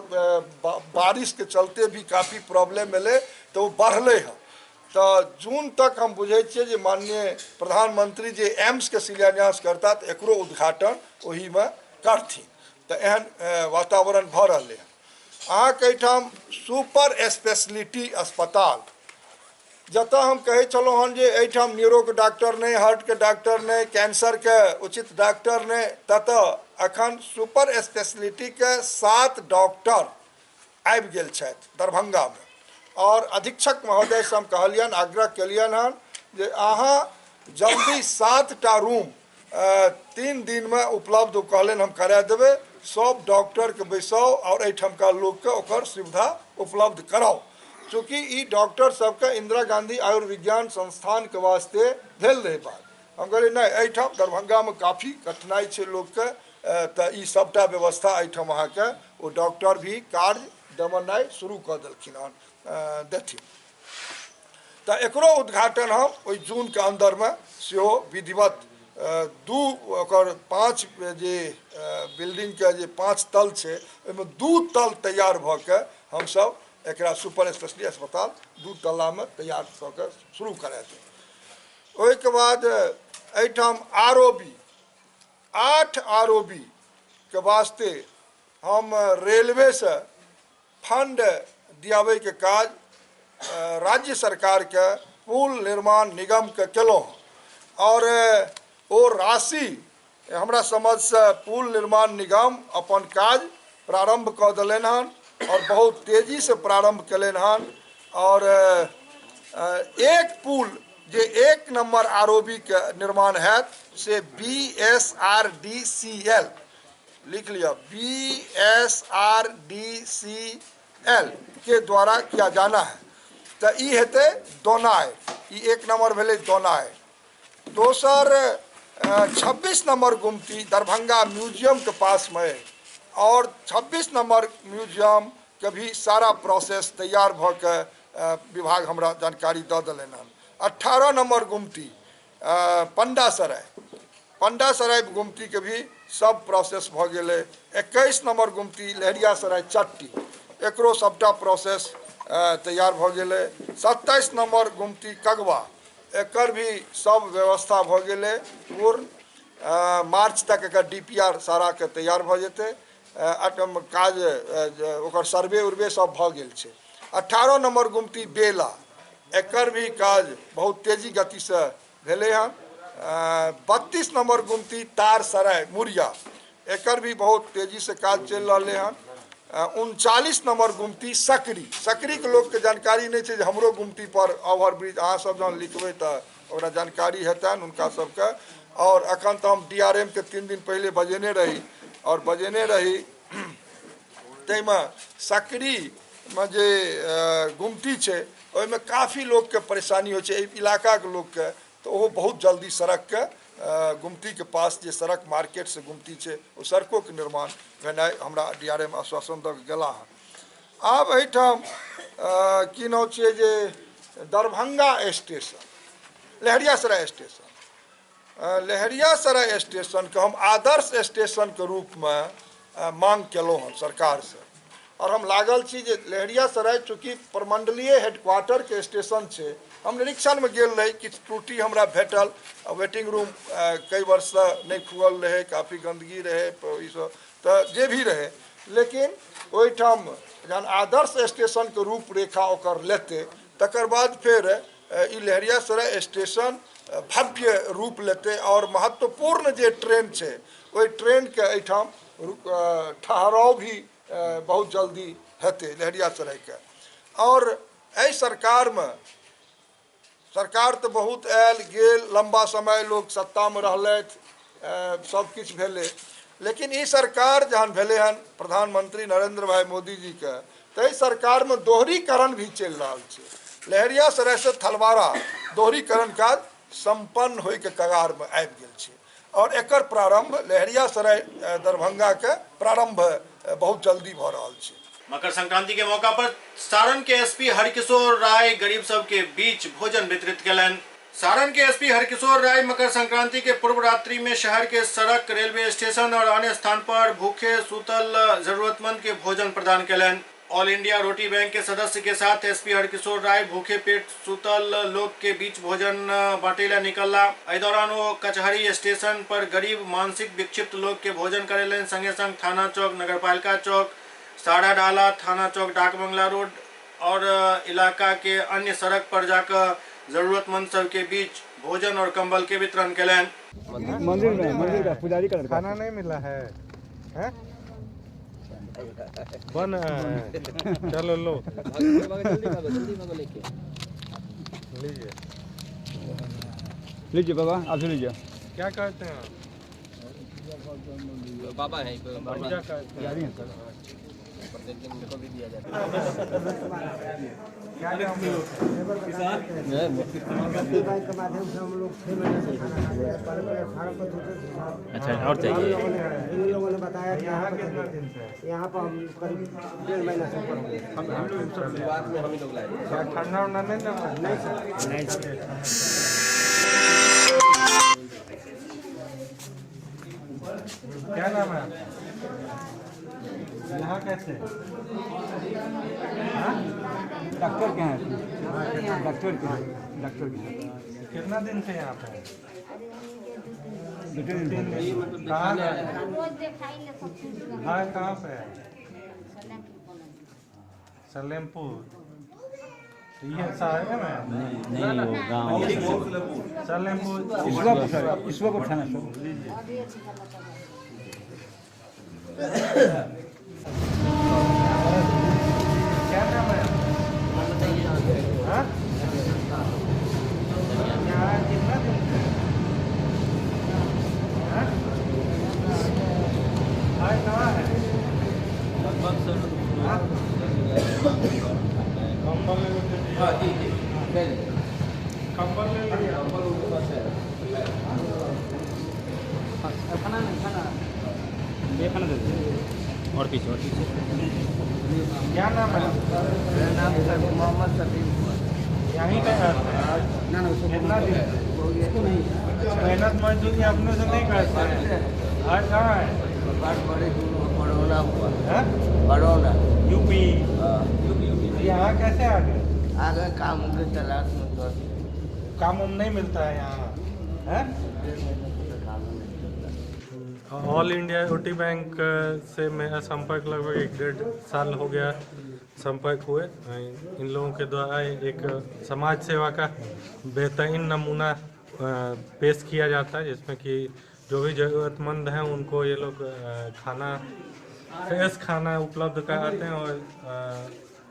बारिशके चलते भी काफी प्रॉब्लम एलै तऽ ओ बढ़लै हँ। तऽ जून तक हम बुझै छियै जे माननीय प्रधानमंत्री जे एम्सके शिलान्यास करता तऽ एकरो उद्घाटन ओहीमे करथिन। तऽ एहन वातावरण भऽ रहलै हँ। अहाँके एहिठाम सुपर स्पेशलिटी अस्पताल, जतऽ हम कहै छलहुँ हन जे एहिठाम न्यूरोके डॉक्टर नहि, हार्टके डॉक्टर नहि, कैंसरके उचित डॉक्टर नहि, ततऽ अखन सुपर स्पेशलिटीके 7 डॉक्टर आबि गेल छथि दरभंगामे। और अधीक्षक महोदयसँ हम कहलियनि, आग्रह केलियनि हन जे अहाँ जल्दी 7टा रूम 3 दिनमे उपलब्ध कहलनि हम करा देबै, सब डॉक्टरके बैसाउ और एहिठामका लोकके ओकर सुविधा उपलब्ध कराउ। चूँकि ई डॉक्टर सबके इंदिरा गांधी आयुर्विज्ञान संस्थानके वास्ते भेल रहै बात, हम कहलियै नहि एहिठाम दरभंगामे काफी कठिनाइ छै लोकके, तऽ ई सबटा व्यवस्था एहिठाम अहाँके ओ डॉक्टर भी कार्य देमनाइ शुरू कऽ देलखिन हन देथिन। तऽ एकरो उद्घाटन हम ओहि जूनके अन्दरमे सेहो विधिवत 2 ओकर 5 जे बिल्डिंगके जे 5 तल छै ओहिमे 2 तल तैयार भऽ के हमसब एकरा सुपर स्पेशलिटी अस्पताल 2 तल्लामे तैयार कऽ के शुरू करा देब। ओहिके बाद एहिठाम ROB 8 ROB के वास्ते हम रेलवेसँ फंड दियाबैके काज राज्य सरकारके पुल निर्माण निगमके केलहुँ और ओ राशि हमरा समझसँ पुल निर्माण निगम अपन काज प्रारंभ कऽ देलनि हन और बहुत तेजीसँ प्रारंभ केलनि हन। और एक पुल जे 1 नंबर ROB के निर्माण हैत से BSRDCL लिख लिया, BSRDCL के द्वारा किया जाना है। तऽ ई हेतै दोनाय, ई 1 नंबर भेलै दोनाय। दोसर 26 नंबर गुमती दरभंगा म्यूजियम के पास में और 26 नंबर म्यूजियम के भी सारा प्रोसेस तैयार भऽ के विभाग हमरा जानकारी दऽ देलनि हन। 18 नंबर गुमती पंडासराय, पंडासराय गुमती के भी सब प्रोसेस भऽ गेलै। 21 नंबर गुमती लहरियासराय चट्टी, एकरो सबटा प्रोसेस तैयार भऽ गेलै। 27 नंबर गुमती कगवा, एकर भी सब व्यवस्था भऽ गेलै पूर्ण। मार्च तक एकर DPR सारा के तैयार भऽ जेतै। काज ओकर सर्वे उर्वे सब भऽ गेल छै। 18 नंबर गुमती बेला, एकर भी काज बहुत तेजी गतिसँ भेलै हन। 32 नंबर गुमती तारसराय मुरिया, एकर भी बहुत तेजीसँ काज चलि रहलै हन। 39 नंबर गुमती सकरी, सकरीके लोकके जानकारी नहि छै जे हमरो गुमती पर ओवरब्रिज, अहाँ सब जहन लिखबै तऽ ओकरा जानकारी हेतनि हुनका सबके। और अखन तऽ हम DRM के 3 दिन पहिले बजेने रही और बजेने रही, ताहिमे सकरीमे जे गुमती छै ओहिमे काफी लोकके परेशानी होइ छै, एहि इलाकाके लोकके, तऽ ओहो बहुत जल्दी सड़कके गुमतीके पास जे सड़क मार्केट से गुमती छै ओ सड़कोके निर्माण भेनाइ हमरा DRM आश्वासन दऽ के गेला हँ। आब एहिठाम की नाम छियै जे दरभंगा स्टेशन, लहेरियासराय स्टेशन, लहेरियासराय स्टेशनके हम आदर्श स्टेशनके रूपमे मांग केलहुँ हँ सरकारसँ। और हम लागल छी जे लहेरियासराय चूँकि प्रमंडलीय हेडक्वार्टरके स्टेशन छै, हम निरीक्षणमे गेल रही, किछु त्रुटि हमरा भेटल, वेटिंग रूम कई वर्षसँ नहि खुलल रहै, काफी गंदगी रहै, ईसब तऽ जे भी रहै, लेकिन ओहिठाम जहन आदर्श स्टेशनके रूपरेखा ओकर लेतै तकर बाद फेर ई लहेरियासराय स्टेशन भव्य रूप लेतै और महत्वपूर्ण जे ट्रेन छै ओहि ट्रेनके एहिठाम ठहराव भी बहुत जल्दी हेतै लहेरियासरायके। और एहि सरकारमे, सरकार तऽ बहुत आयल गेल, लम्बा समय लोक सत्तामे रहलथि, सब किछु भेलै। लेकिन ई सरकार जहन भेलै हन प्रधानमंत्री नरेंद्र भाई मोदी जी के, ताहि सरकारमे दोहरीकरण भी चलि रहल छै। लहेरियासराय से थलवारा दोहरीकरण काज सम्पन्न होइके कगारमे आबि गेल छै और एकर प्रारंभ लहेरियासराय दरभंगा के प्रारंभ बहुत जल्दी भऽ रहल छै। मकर संक्रांति के मौका पर सारण के एसपी हरकिशोर राय गरीब सब के बीच भोजन वितरित केलनि। सारण के एसपी हरकिशोर राय मकर संक्रांति के पूर्व रात्रि में शहर के सड़क, रेलवे स्टेशन और अन्य स्थान पर भूखे सूतल जरूरतमंद के भोजन प्रदान केलनि। ऑल इंडिया रोटी बैंक के सदस्य के साथ एसपी हरकिशोर राय भूखे पेट सूतल लोग के बीच भोजन बांटे ला निकलला। एहि दौरान वो कचहरी स्टेशन पर गरीब मानसिक विक्षिप्त लोग के भोजन करेलनि। संगे संग थाना चौक, नगरपालिका चौक, साढ़ा डाला, थाना चौक, डाक बंगला रोड और इलाका के अन्य सड़क पर जाकर जरूरतमंद सबके बीच भोजन और कंबल के वितरण केलनि। मंदिर में मंदिर का पुजारी का लड़का खाना नहीं मिला है, हैं? बन है। चलो लो, लीजिए लीजिए बाबा, आप भी लीजिए। क्या कहते हैं बाबा? है क्या कहते हैं? भी दिया जाता बैंक के माध्यम से हम लोग 6 महीने से खाना खा रहे हैं। पहले प्लेटफार्म पर होते थे। अच्छा, और चाहिए? इन लोगों ने बताया कि यहाँ कितना दिन से है? यहाँ पर हम करीब 1.5 महीना से ऊपर हो गए। हम लोग शुरुआत में हम ही लोग लाए थे। ठंडा उंडा नहीं ना? नहीं सर, नहीं सर। क्या नाम है आपका? यहाँ कैसे? डॉक्टर के हैं, डॉक्टर के हैं, डॉक्टर के हैं। कितना दिन से यहाँ पे? 2-3 दिन। कहाँ है? हाँ, कहाँ पे है? सलेमपुर। ये सारे में? नहीं, वो गाँव सलेमपुर। ईश्वरपुर थाना सर। क्या नाम है? हाँ? यहाँ कितना दिन से? हाँ? भाई कहाँ है? हाँ? कंबल ले लीजिए। हाँ जी जी, कंबल ले लीजिए। कंबल उनके पास है। खाना नहीं, खाना ये खाना दे दीजिए। और पीछे, और पीछे। क्या नाम है? मेरा नाम सर मोहम्मद सलीम। यहीं का है? ना ना, उसको कितना दिन? उसको नहीं। मेहनत मजदूरी अपने से नहीं करते हैं। आज कहाँ है? बड़े दूर बड़ौना हुआ है? बड़ौना यूपी। यहाँ कैसे आ गए? आ गए काम के तलाश में। तो काम उम नहीं मिलता है यहाँ, है? ऑल इंडिया रोटी बैंक से मेरा संपर्क लगभग 1-1.5 साल हो गया संपर्क हुए। इन लोगों के द्वारा एक समाज सेवा का बेहतरीन नमूना पेश किया जाता है, जिसमें कि जो भी ज़रूरतमंद हैं उनको ये लोग खाना, फ्रेश खाना उपलब्ध कराते हैं और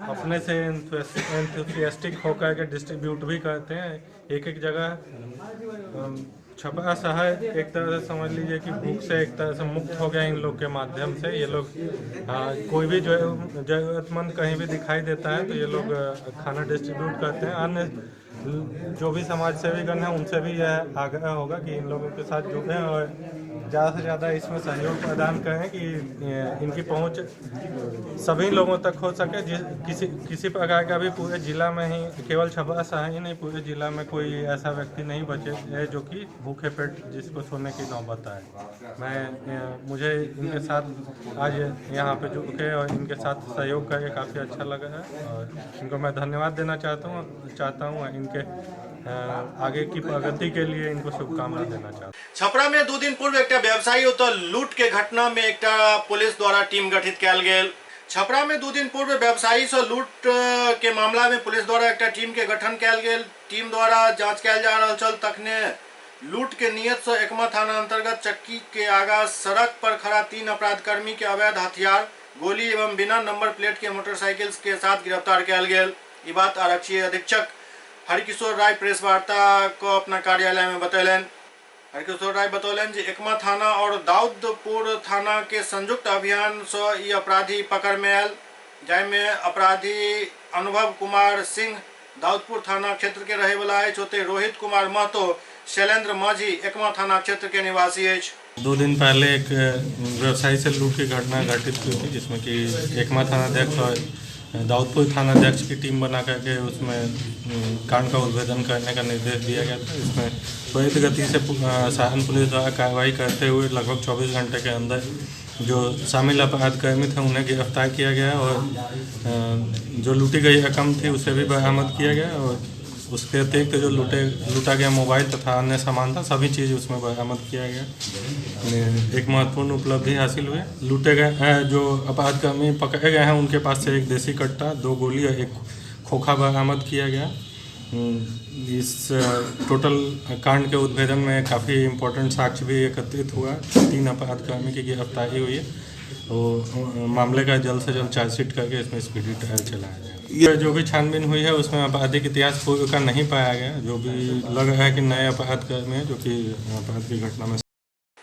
अपने से एंथुसियास्टिक होकर के डिस्ट्रीब्यूट भी करते हैं। एक एक जगह छपरा शहर एक तरह से समझ लीजिए कि भूख से एक तरह से मुक्त हो गया इन लोग के माध्यम से। ये लोग कोई भी जरूरतमंद कहीं भी दिखाई देता है तो ये लोग खाना डिस्ट्रीब्यूट करते हैं। अन्य जो भी समाज सेवीगण हैं उनसे भी यह आग्रह होगा कि इन लोगों के साथ जुड़ें और ज़्यादा से ज़्यादा इसमें सहयोग प्रदान करें कि इनकी पहुंच सभी लोगों तक हो सके। जिस किसी किसी प्रकार का भी पूरे ज़िला में ही, केवल छपरा शहर ही नहीं, पूरे ज़िला में कोई ऐसा व्यक्ति नहीं बचे है जो कि भूखे पेट जिसको सोने की नौबत आए। मुझे इनके साथ आज यहाँ पे जुड़ के और इनके साथ सहयोग करके काफ़ी अच्छा लगा है और इनको मैं धन्यवाद देना चाहता हूँ। इनके आगे की प्रगति के लिए इनको शुभकामना देना चाहता हूँ। छपरा में 2 दिन पूर्व एकटा व्यवसायी ओतऽ लूट के घटना में एकटा पुलिस द्वारा टीम गठित कयल गेल। छपरा में 2 दिन पूर्व व्यवसायी से लूट के मामला में पुलिस द्वारा एकटा टीम के गठन कयल गेल। टीम द्वारा जांच कयल जा रहल छल, तखने लूट के नियत से एकमा थाना अंतर्गत चक्की के आगा सड़क पर खड़ा 3 अपराधकर्मी के अवैध हथियार, गोली एवं बिना नंबर प्लेट के मोटरसाइकिल के साथ गिरफ्तार कयल गेल। ई बात आरक्षी अधीक्षक हरिकिशोर राय प्रेस वार्ता को अपना कार्यालय में बतैलनि। हरकिशोर राय बतौलनि जे एकमा थाना और दाउदपुर थाना के संयुक्त अभियान से ई अपराधी पकड़ में आयल, जाहिमे अपराधी अनुभव कुमार सिंह दाउदपुर थाना क्षेत्र के रहे वाला अछि, ओतहि रोहित कुमार महतो शैलेंद्र माझी एकमा थाना क्षेत्र के निवासी अछि। 2 दिन पहले एक व्यवसायी से लूट की घटना घटित हुई थी, जिसमें कि एकमा थानाध्यक्ष और दाउदपुर थानाध्यक्ष की टीम बना करके उसमें कांड का उद्भेदन करने का निर्देश दिया गया था। इसमें त्वरित गति से सारण पुलिस द्वारा कार्रवाई करते हुए लगभग 24 घंटे के अंदर जो शामिल अपराधकर्मी थे उन्हें गिरफ्तार किया गया और जो लूटी गई रकम थी उसे भी बरामद किया गया और उसके अतिरिक्त जो लूटा गया मोबाइल तथा अन्य सामान था सभी चीज़ उसमें बरामद किया गया। एक महत्वपूर्ण उपलब्धि हासिल हुई। लूटे गए जो अपराधकर्मी पकड़े गए हैं उनके पास से एक देसी कट्टा, 2 गोली और एक खोखा बरामद किया गया। इस टोटल कांड के उद्भेदन में काफ़ी इम्पोर्टेंट साक्ष्य भी एकत्रित हुआ। 3 अपराधकर्मी की गिरफ्तारी हुई है और मामले का जल्द से जल्द चार्जशीट करके इसमें स्पीडी ट्रायल चलाया जाएगा। ये जो भी छानबीन हुई है उसमें आपराधिक इतिहास पूर्व का नहीं पाया गया, जो भी लग रहा है कि नए अपराधकर्मी हैं जो कि अपराध की घटना में।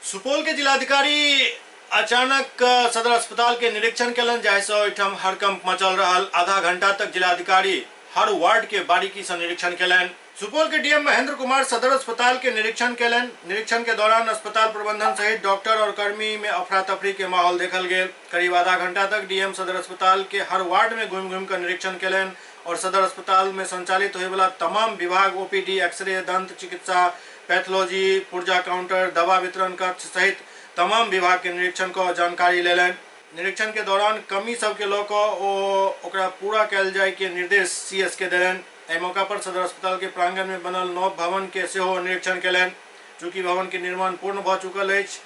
सुपौल के जिलाधिकारी अचानक सदर अस्पताल के निरीक्षण केलनि, जाहिसँ ओहिठाम हड़कंप मचल रहल। आधा घंटा तक जिलाधिकारी हर वार्ड के बारीकी से निरीक्षण केलनि। सुपौल के डीएम महेंद्र कुमार सदर अस्पताल के निरीक्षण केलनि। निरीक्षण के दौरान अस्पताल प्रबंधन सहित डॉक्टर और कर्मी में अफरा तफरी के माहौल देखल गेल। करीब आधा घंटा तक डीएम सदर अस्पताल के हर वार्ड में घूमि घूमि कर निरीक्षण केलनि और सदर अस्पताल में संचालित होय वाला तमाम विभाग ओपीडी, एक्सरे, दंत चिकित्सा, पैथोलॉजी, पुर्जा काउंटर, दवा वितरण कक्ष सहित तमाम विभाग के निरीक्षण क जानकारी लेलनि। निरीक्षण के दौरान कमी सबके लऽ कऽ ओ ओकरा पूरा कयल जाय के निर्देश सीएस के देलनि। एहि मौका पर सदर अस्पताल के प्रांगण में बनल नव भवन के सेहो निरीक्षण केलनि। चूँकि भवन के निर्माण पूर्ण भऽ चुकल अछि,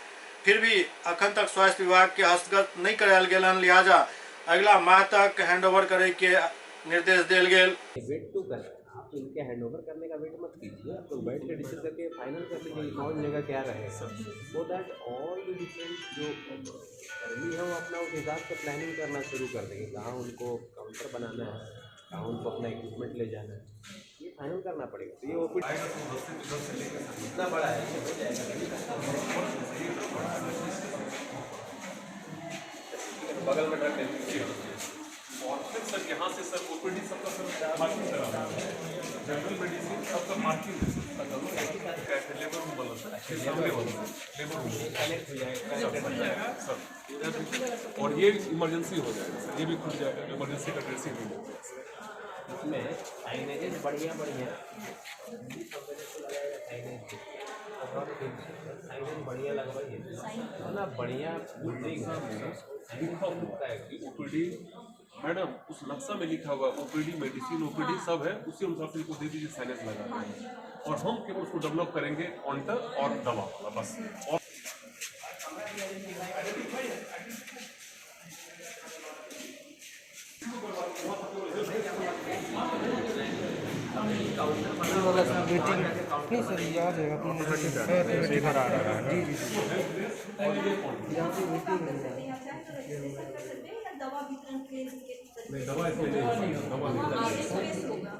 फिर भी अखन तक स्वास्थ्य विभाग के हस्तगत नहीं करायल गेल हन, लिहाजा अगला माह तक हैंडओवर करे के निर्देश देल गेल। वेट टू कर, आप इनके हैंडओवर करने का वेट मत कीजिए, आप लोग बैठ के डिस्कस करके फाइनल कर लीजिए कौन जगह क्या रहेगा, so that all the different जो कर्मी है वो अपना उस हिसाब से प्लानिंग करना शुरू कर देंगे, कहाँ उनको काउंटर बनाना है, कहाँ उनको अपना इक्विपमेंट ले जाना है, ये फाइनल करना पड़ेगा। तो ये ओपीडी इतना बड़ा है, ये हो जाएगा। बगल में ट्रक और फिर सर यहाँ से सर ओपीडी सबका सर मार्किंग करा, जनरल मेडिसिन सबका मार्किंग है सर, लेबर रूम वाला सर, सामने वाला लेबर रूम कनेक्ट हो जाएगा सर, और ये इमरजेंसी हो जाएगा सर, ये भी खुल जाएगा, इमरजेंसी का ड्रेसिंग रूम हो जाएगा। इसमें साइनेजेस बढ़िया बढ़िया साइनेज बढ़िया लगवाइए ना, बढ़िया लिखा होता है कि ओपीडी मैडम उस नक्शा में लिखा हुआ ओपीडी, मेडिसिन, ओपीडी सब है, उसी अनुसार से इनको दे दीजिए, साइनेज लगा देंगे और हम केवल उसको डेवलप करेंगे काउंटर और दवा वाला बस। और नहीं सर ये आ जाएगा इधर आ रहा है। जी जी नहीं दवा इसमें नहीं, दवा नहीं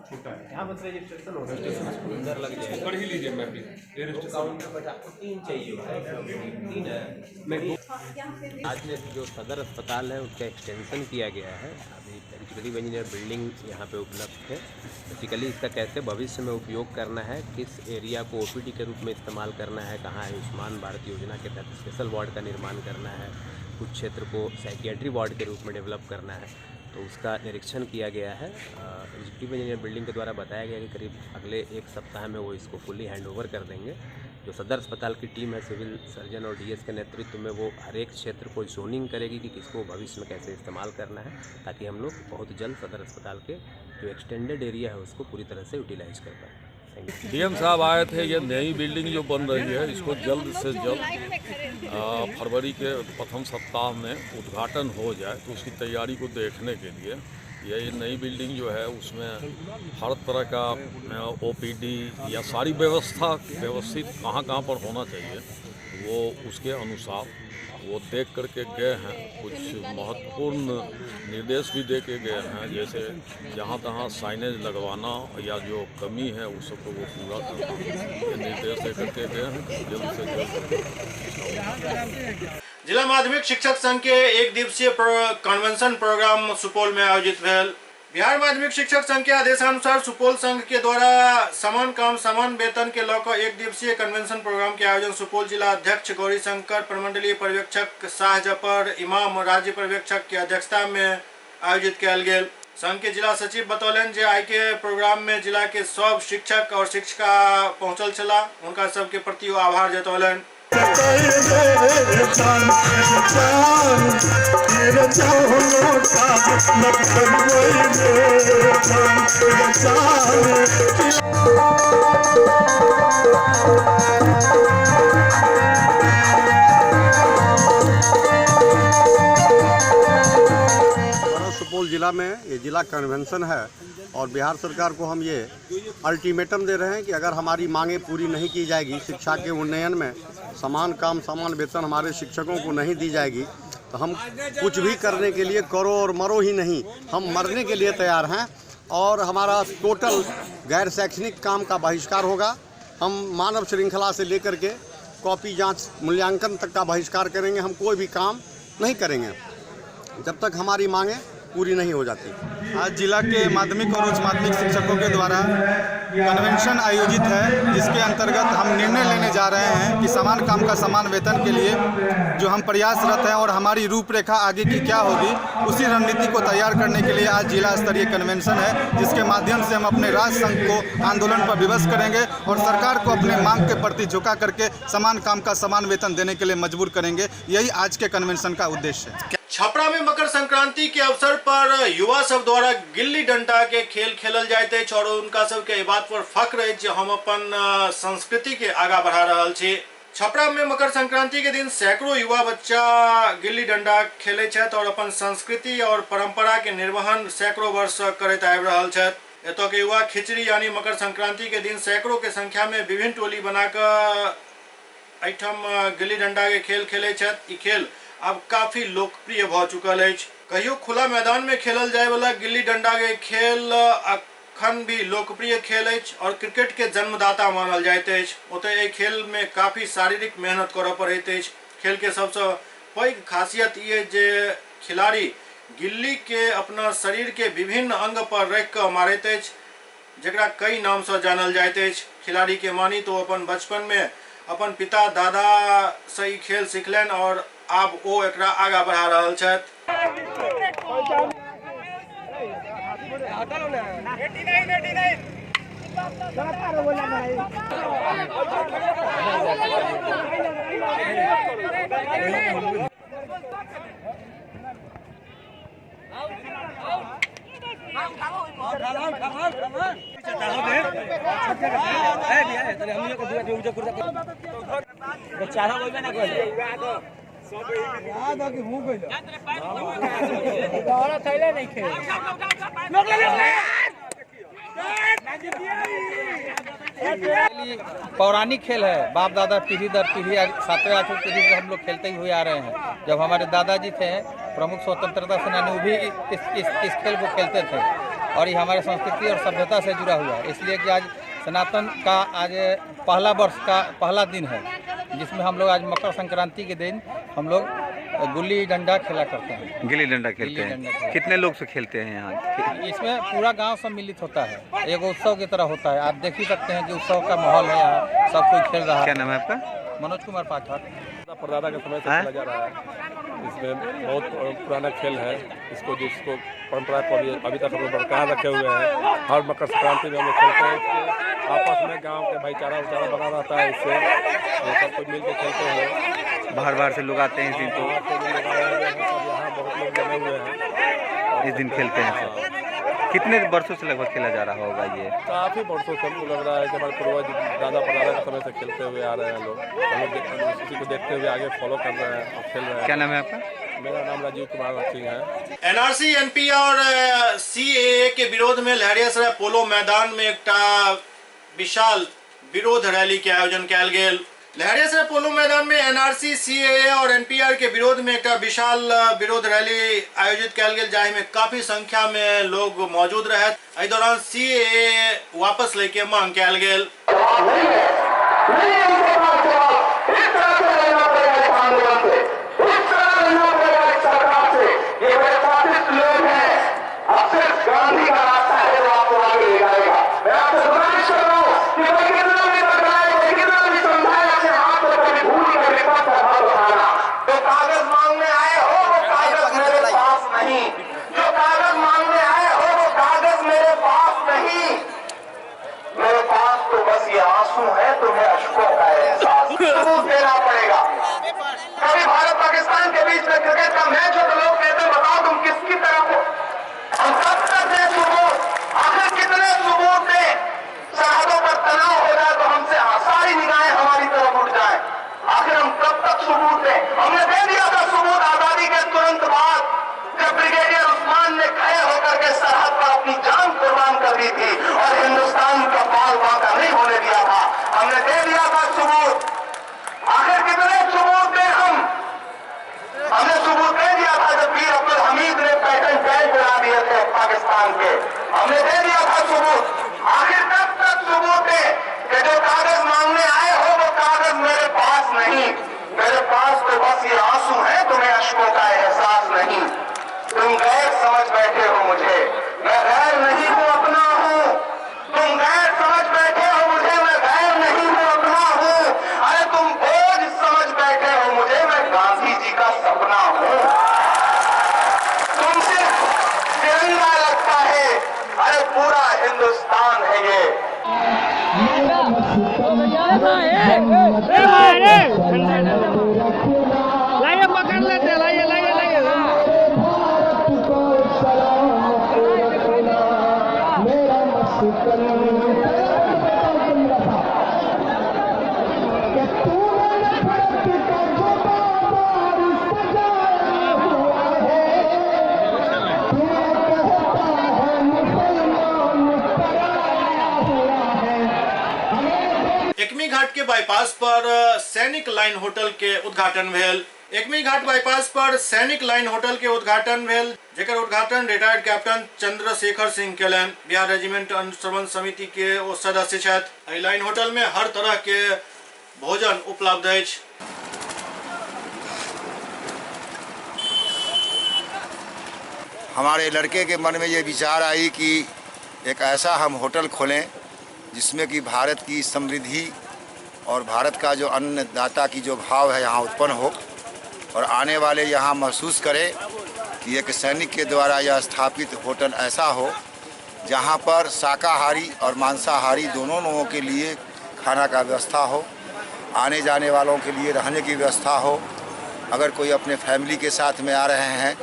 छोटा है, यहाँ बस रजिस्ट्रेशन होगा, अंदर लग जाएगा, कर ही लीजिए मैं भी। ये रजिस्ट्रेशन काउंटर पर आपको 3 चाहिए, 3 है। आज में जो सदर अस्पताल है उसका एक्सटेंशन किया गया है। अभी एग्जीक्यूटिव इंजीनियर बिल्डिंग यहाँ पे उपलब्ध है। बेसिकली इसका कैसे भविष्य में उपयोग करना है, किस एरिया को ओपीडी के रूप में इस्तेमाल करना है, कहाँ आयुष्मान भारत योजना के तहत स्पेशल वार्ड का निर्माण करना है, कुछ क्षेत्र को साइकियाट्री वार्ड के रूप में डेवलप करना है, तो उसका निरीक्षण किया गया है। एग्जीक्यूटिव इंजीनियर बिल्डिंग के द्वारा बताया गया कि करीब अगले 1 सप्ताह में वो इसको फुली हैंड ओवर कर देंगे। जो सदर अस्पताल की टीम है सिविल सर्जन और डीएस के नेतृत्व में, वो हर एक क्षेत्र को जोनिंग करेगी कि किसको भविष्य में कैसे इस्तेमाल करना है, ताकि हम लोग बहुत जल्द सदर अस्पताल के जो एक्सटेंडेड एरिया है उसको पूरी तरह से यूटिलाइज कर पाएँ। डीएम साहब आए थे, ये नई बिल्डिंग जो बन रही है इसको जल्द से जल्द फरवरी के प्रथम सप्ताह में उद्घाटन हो जाए, तो उसकी तैयारी को देखने के लिए ये नई बिल्डिंग जो है उसमें हर तरह का ओपीडी या सारी व्यवस्था व्यवस्थित कहाँ कहाँ पर होना चाहिए वो उसके अनुसार वो देख करके गए हैं। कुछ महत्वपूर्ण निर्देश भी दे के गए हैं, जैसे जहाँ तहाँ साइनेज लगवाना या जो कमी है उस सबको वो पूरा करना, ये निर्देश दे करके गए हैं। जल्द से जल्द जिला माध्यमिक शिक्षक संघ के एक दिवसीय कन्वेंशन प्रोग्राम सुपौल में आयोजित भेल। बिहार माध्यमिक शिक्षक संघ के आदेशानुसार सुपौल संघ के द्वारा समान काम समान वेतन के लऽ कऽ एक दिवसीय कन्वेंशन प्रोग्राम के आयोजन सुपौल जिला अध्यक्ष गौरी शंकर, प्रमंडलीय पर्यवेक्षक शाह जफर इमाम, राज्य पर्यवेक्षक के अध्यक्षता में आयोजित कयल गेल। संघ के जिला सचिव बतौलनि जे आइ के प्रोग्राम में जिला के सब शिक्षक और शिक्षिका पहुँचल छलाह, हुनका सबके प्रति ओ आभार जतौलनि। सुपौल जिला में ये जिला कन्वेंशन है और बिहार सरकार को हम ये अल्टीमेटम दे रहे हैं कि अगर हमारी मांगें पूरी नहीं की जाएगी, शिक्षा के उन्नयन में समान काम समान वेतन हमारे शिक्षकों को नहीं दी जाएगी, तो हम कुछ भी करने के लिए करो और मरो ही नहीं, हम मरने के लिए तैयार हैं। और हमारा टोटल गैर शैक्षणिक काम का बहिष्कार होगा। हम मानव श्रृंखला से लेकर के कॉपी जांच मूल्यांकन तक का बहिष्कार करेंगे। हम कोई भी काम नहीं करेंगे जब तक हमारी मांगें पूरी नहीं हो जाती। आज जिला के माध्यमिक और उच्च माध्यमिक शिक्षकों के द्वारा कन्वेंशन आयोजित है, जिसके अंतर्गत हम निर्णय लेने जा रहे हैं कि समान काम का समान वेतन के लिए जो हम प्रयासरत हैं और हमारी रूपरेखा आगे की क्या होगी, उसी रणनीति को तैयार करने के लिए आज जिला स्तरीय कन्वेंशन है, जिसके माध्यम से हम अपने राज्य संघ को आंदोलन पर विवश करेंगे और सरकार को अपने मांग के प्रति झुका करके समान काम का समान वेतन देने के लिए मजबूर करेंगे। यही आज के कन्वेंशन का उद्देश्य है। छपरा में मकर संक्रांति के अवसर पर युवा सब द्वारा गिल्ली डंडा के खेल खेलल जाइत अछि और उनका सबके एहि बात पर फक्र अछि जे हम अपन संस्कृति के आगा बढ़ा रहल छी। छपरा में मकर संक्रांति के दिन सैकड़ों युवा बच्चा गिल्ली डंडा खेलै छथि और अपन संस्कृति और परंपरा के निर्वहन सैकड़ों वर्ष करैत आबि रहल छथि। एतय के युवा खिचड़ी यानी मकर संक्रांति के दिन सैकड़ों के संख्या में विभिन्न टोली बनाकर एहिठाम गिल्ली डंडा के खेल खेलै छथि। ई खेल अब काफी लोकप्रिय भ चुकल अछि। कहियो खुला मैदान में खेलल जाय वाला गिल्ली डंडा के खेल अखन भी लोकप्रिय खेल अछि और क्रिकेट के जन्मदाता मानल जाइत अछि। ओतय एहि खेल में काफी शारीरिक मेहनत करऽ पड़ैत अछि। खेल के सबसँ पैघ खासियत ई अछि जे खिलाड़ी गिल्ली के अपना शरीर के विभिन्न अंग पर रखि कऽ मारैत अछि, जकरा कई नाम से जानल जाइत अछि। खिलाड़ी के मानी तो अपन बचपन में अपन पिता दादा से ई खेल सिखलनि और आब ओ एकरा आगा बढ़ा रहल छथि। पौराणिक खेल है, बाप दादा पीढ़ी दर पीढ़ी सातवें आठवें पीढ़ी से हम लोग खेलते ही हुए आ रहे हैं। जब हमारे दादाजी थे प्रमुख स्वतंत्रता सेनानी, वो भी इस खेल को खेलते थे और ये हमारे संस्कृति और सभ्यता से जुड़ा हुआ है। इसलिए कि आज सनातन का आज पहला वर्ष का पहला दिन है, जिसमें हम लोग आज मकर संक्रांति के दिन हम लोग गुल्ली डंडा खेला करते हैं। गिल्ली डंडा खेलते हैं। कितने लोग से खेलते हैं यहाँ? इसमें पूरा गांव सम्मिलित होता है, एक उत्सव की तरह होता है। आप देख ही सकते हैं कि उत्सव का माहौल है, यहाँ सब कोई खेल रहा है। क्या नाम है आपका? मनोज कुमार पाठक। परदादा के समय से खेला जा रहा है, इसमें बहुत पुराना खेल है। इसको जिसको परंपरा को अभी तक हम लोग बरकरार रखे हुए हैं। हर मकर संक्रांति में हम लोग खेलते हैं। इसके आपस में गांव के भाईचारा उचारा बना रहता है, इससे सब कोई मिल के खेलते हैं। बाहर बाहर से लोग आते हैं इस दिन, तो यहाँ बहुत लोग जमे हुए हैं, इस दिन खेलते हैं सब। कितने वर्षों से लगभग खेला जा रहा होगा ये? काफ़ी वर्षों से हमको लग रहा है कि हमारे पूर्वज दादा परदादा के समय से खेलते हुए आ रहे हैं लोग। हम लोग उसी को देखते हुए आगे फॉलो कर रहे हैं और खेल रहे हैं। क्या नाम है आपका? मेरा नाम राजीव कुमार सिंह है। एनआरसी, एनपी और सीएए के विरोध में लहरियासराय पोलो मैदान में एकटा विशाल विरोध रैली के आयोजन कयल गेल। लहरियासराय पोलो मैदान में एनआरसी, सीएए और एनपीआर के विरोध में एक विशाल विरोध रैली आयोजित कयल गेल, जाहि में काफी संख्या में लोग मौजूद रहे। एहि दौरान सीएए वापस लेके मांग कयल गेल। लाइए पकड़ लेते, लाइए लाइए लाइए। एकमी घाट के बाईपास पर सैनिक लाइन होटल के उद्घाटन भेल। एकमी घाट बाईपास पर सैनिक लाइन होटल के उद्घाटन भेल, जेकर उद्घाटन रिटायर्ड कैप्टन चंद्रशेखर सिंह केलनि। बिहार रेजिमेंट अनुश्रवण समिति के ओ सदस्य छथि। एहि लाइन होटल में हर तरह के भोजन उपलब्ध अछि। हमारे लड़के के मन में ये विचार आई कि एक ऐसा हम होटल खोलें जिसमें कि भारत की समृद्धि और भारत का जो अन्नदाता की जो भाव है यहाँ उत्पन्न हो और आने वाले यहाँ महसूस करें कि एक सैनिक के द्वारा यह स्थापित होटल ऐसा हो जहाँ पर शाकाहारी और मांसाहारी दोनों लोगों के लिए खाना का व्यवस्था हो, आने जाने वालों के लिए रहने की व्यवस्था हो। अगर कोई अपने फैमिली के साथ में आ रहे हैं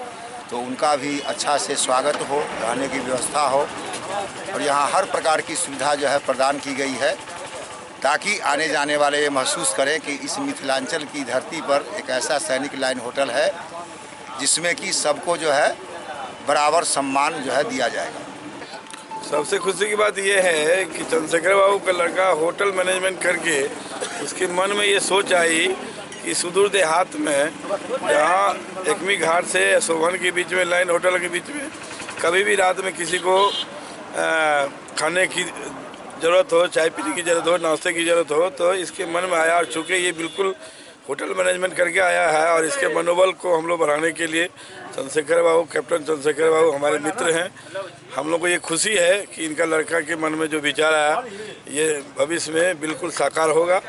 तो उनका भी अच्छा से स्वागत हो, रहने की व्यवस्था हो और यहाँ हर प्रकार की सुविधा जो है प्रदान की गई है ताकि आने जाने वाले ये महसूस करें कि इस मिथिलांचल की धरती पर एक ऐसा सैनिक लाइन होटल है जिसमें कि सबको जो है बराबर सम्मान जो है दिया जाएगा। सबसे खुशी की बात यह है कि चंद्रशेखर बाबू का लड़का होटल मैनेजमेंट करके उसके मन में ये सोच आई कि सुदूर देहात में जहाँ एकमी घाट से शोभन के बीच में लाइन होटल के बीच में कभी भी रात में किसी को खाने की ज़रूरत हो, चाय पीने की ज़रूरत हो, नाश्ते की ज़रूरत हो, तो इसके मन में आया। और चूँकि ये बिल्कुल होटल मैनेजमेंट करके आया है और इसके मनोबल को हम लोग बढ़ाने के लिए चंद्रशेखर बाबू, कैप्टन चंद्रशेखर बाबू हमारे मित्र हैं। हम लोग को ये खुशी है कि इनका लड़का के मन में जो विचार आया ये भविष्य में बिल्कुल साकार होगा।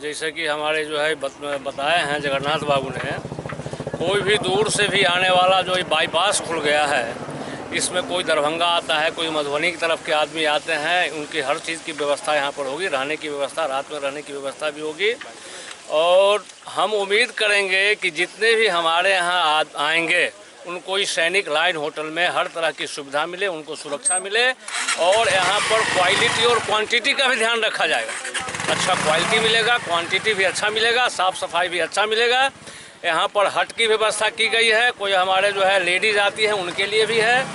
जैसे कि हमारे जो है बताए हैं जगन्नाथ बाबू ने, कोई भी दूर से भी आने वाला जो ये बाईपास खुल गया है, इसमें कोई दरभंगा आता है, कोई मधुबनी की तरफ के आदमी आते हैं, उनकी हर चीज़ की व्यवस्था यहाँ पर होगी। रहने की व्यवस्था, रात में रहने की व्यवस्था भी होगी। और हम उम्मीद करेंगे कि जितने भी हमारे यहाँ आएंगे उनको इस सैनिक लाइन होटल में हर तरह की सुविधा मिले, उनको सुरक्षा मिले और यहाँ पर क्वालिटी और क्वांटिटी का भी ध्यान रखा जाएगा। अच्छा क्वालिटी मिलेगा, क्वांटिटी भी अच्छा मिलेगा, साफ़ सफाई भी अच्छा मिलेगा। यहाँ पर हट की व्यवस्था की गई है। कोई हमारे जो है लेडीज़ आती है उनके लिए भी है,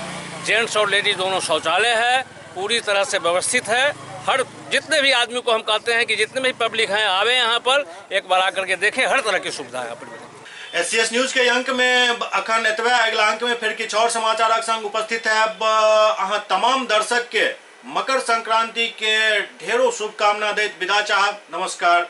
जेंट्स और लेडीज़ दोनों शौचालय है, पूरी तरह से व्यवस्थित है, हर जितने भी आदमी को हम कहते हैं कि जितने भी पब्लिक हैं आवे यहाँ पर, एक बार आकर के देखें, हर तरह की सुविधा है यहाँ पर। एससीएस न्यूज के अंक में अखन एतबे। अगिला अंक में फिर किछु और समाचारक संग उपस्थित है। अहाँ तमाम दर्शक के मकर संक्रांति के ढेरों शुभकामना दैत विदा चाहब। नमस्कार।